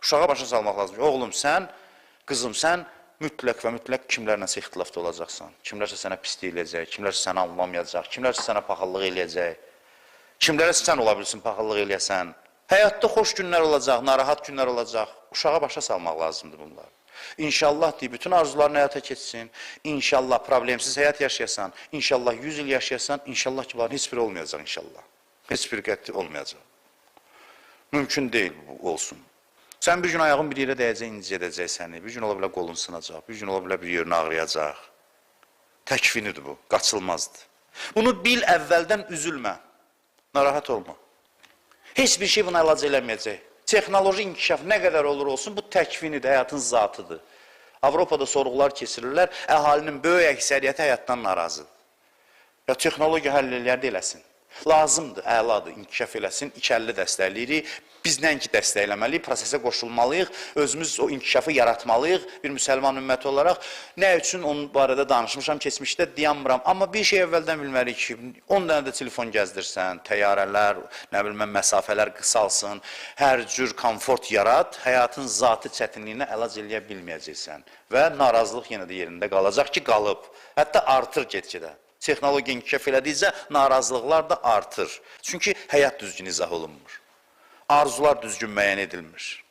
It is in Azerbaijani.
Uşağa başa salmaq lazımdır ki, oğlum sən, qızım sən mütləq və mütləq kimlərləsə ixtilafda olacaqsan. Kimlərsə sənə pislik eləyəcək, kimlərsə səni anlamayacaq, kimlərsə sənə paxıllıq eləyəcək. Kimlərə sən ola bilsin paxıllıq eləyəsən. Həyatda xoş günlər olacaq, narahat günlər olacaq. Uşağa başa salmaq lazımdır bunlar. İnşallah deyib, bütün arzuların həyata keçsin. İnşallah problemsiz həyat yaşayasan. İnşallah 100 il yaşayasan. İnşallah ki, bunların heç biri olmayacaq inşallah. Heç bir qəti olmayacaq. Mümkün deyil bu olsun. Sən bir gün ayağın bir yerə dəyəcək, incədəcək səni. Bir gün ola bilər qolun sınacaq, bir gün ola bilər bir yerin ağrıyacaq. Təkvinidir bu, qaçılmazdır. Bunu bil əvvəldən üzülmə. Narahat olma. Heç bir şey buna əlac eləməyəcək. Texnoloji inkişaf nə qədər olur olsun, bu təkvinidir, həyatın zatıdır. Avropada sorğular keçirirlər, əhalinin böyük əksəriyyəti həyatdan narazıdır. Ya texnologiya həll eləyər də eləsin. Lazımdır, əladır, inkişaf eləsin, iki əlli dəstəkləyirik. Biz nəinki dəstəkləməliyik, prosesə qoşulmalıyıq, özümüz o inkişafı yaratmalıyıq bir müsəlman ümməti olaraq. Nə üçün onun barədə danışmışam, keçmişdə dayanmıram. Amma bir şey əvvəldən bilməliyik ki, 10 dənə də telefon gəzdirsən, təyyarələr, nə bilim mən, məsafələr qısalsın, hər cür komfort yarat, həyatın zatı çətinliyinə əlac eləyə bilməyəcəksən və narazılıq yenə də yerində qalacaq ki, qalıb. Hətta artır get-gedə. Texnologiya inkişaf elədikcə narazılıqlar da artır. Çünki həyat düzgün izah olunmur. Arzular düzgün müəyyən edilmir.